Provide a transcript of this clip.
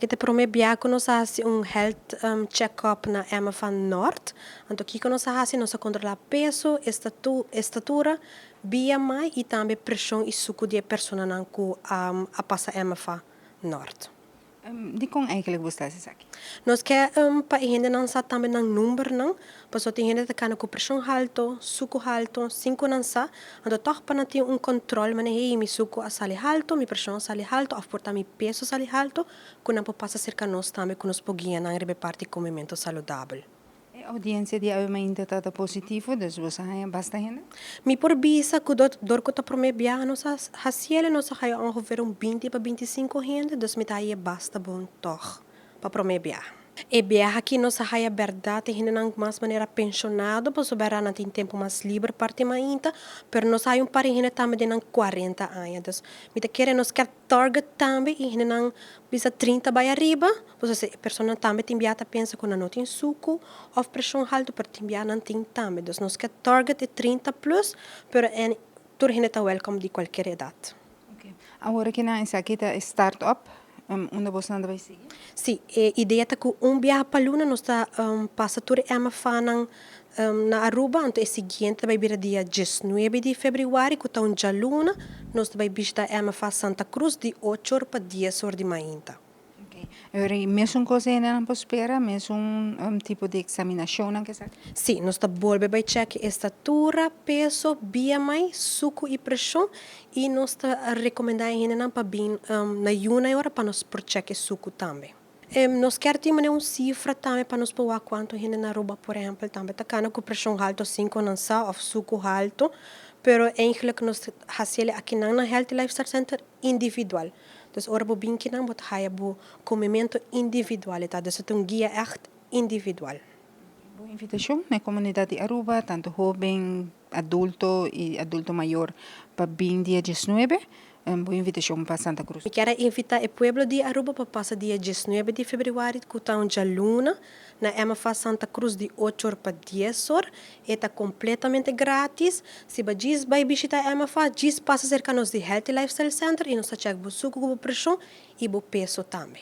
Ta prome biaha cu nos a haci un health check-up na MFA Noord. Anto kico nos a haci, nos a controla peso, estatura, BMI y tambe presion y suco di personanan cu a pasa MFA Noord. Dicon eigenlijk bo ta aki? Nos kier pa hendenan sa tambe nan numbernan, paso tin hende ta cana cu presion halto, suco halto, sin cu nan sa, anto toch pa nan tin un control, mane hey, mi suco a sali halto, mi presion a sali halto, of por ta mi peso sali halto, cu nan por pasa cerca nos tambe, cu nos por guia nan riba parti comemento saludabel. E audiencia di awe mainta ta positivo, dus bo a basta hende? Mi por bisa cu dor cu ta prome biaha nos a haciele, nos a haya ongeveer un 20 pa 25 hende, dus mi ta haya basta bon toch pa prome biaha. E biaha aki nos a haya berdad hendenan mas manera pensionado, pasobra nan tin tempo mas liber parti mainta, pero nos haya un par hende tambe den nan 40 aña. Dus mi ta kere nos kier target tambe e hendenan bisa 30 bay ariba, pues e persona tambe tin biaha ta pensa cu nan no tin suco of presion halto, pero tin biaha nan tin tambe. Dus nos kier target e 30 plus, pero en tur hende ta welcome di cualkier edad. Okay. Awor cu nan esaki ta start-up, unda bo ta bay sigui? Si, e idea ta cu un biaha pa luna nos ta pasa tur MFA nan na Aruba, anto e siguiente bay bira dia 19 di februari, cu ta un dialuna, nos bay bishita MFA Santa Cruz di 8 or pa 10 or di mainta. Okay. Awor, mesun cos nan por spera, mesun tipo di examinacion nan cu sa? Si, nos ta bolbe bay check estatura, peso, BMI, suco y presion y nos ta recomenda hendenan pa bin na yuna ora pa nos por check suco tambe. Nos kier tin un cifra tambe pa nos por cuanto hende na Aruba, por ehempel, tambe ta cana cu presion halto sin cu nan sa of suco halto, pero eigenlijk nos ta haciele aki na Healthy Lifestyle Center individual. Dus ora bo bin akinan, bo ta haya bo comemento individual, ta? Dus e ta un guia echt individual. Bo invitacion na comunidad di Aruba, tanto hoben, adulto y adulto mayor, pa bin dia 19, bo invitacion pa Santa Cruz. Mi kier invita e pueblo di Aruba pa pasa dia 19 di februari, cu ta un dialuna, na MFA Santa Cruz di 8 or pa 10 or. E ta completamente gratis. Si bo djis bay bishita MFA, djis pasa cerca nos di Healthy Lifestyle Center y nos ta check bo suco, bo presion y bo peso tambe.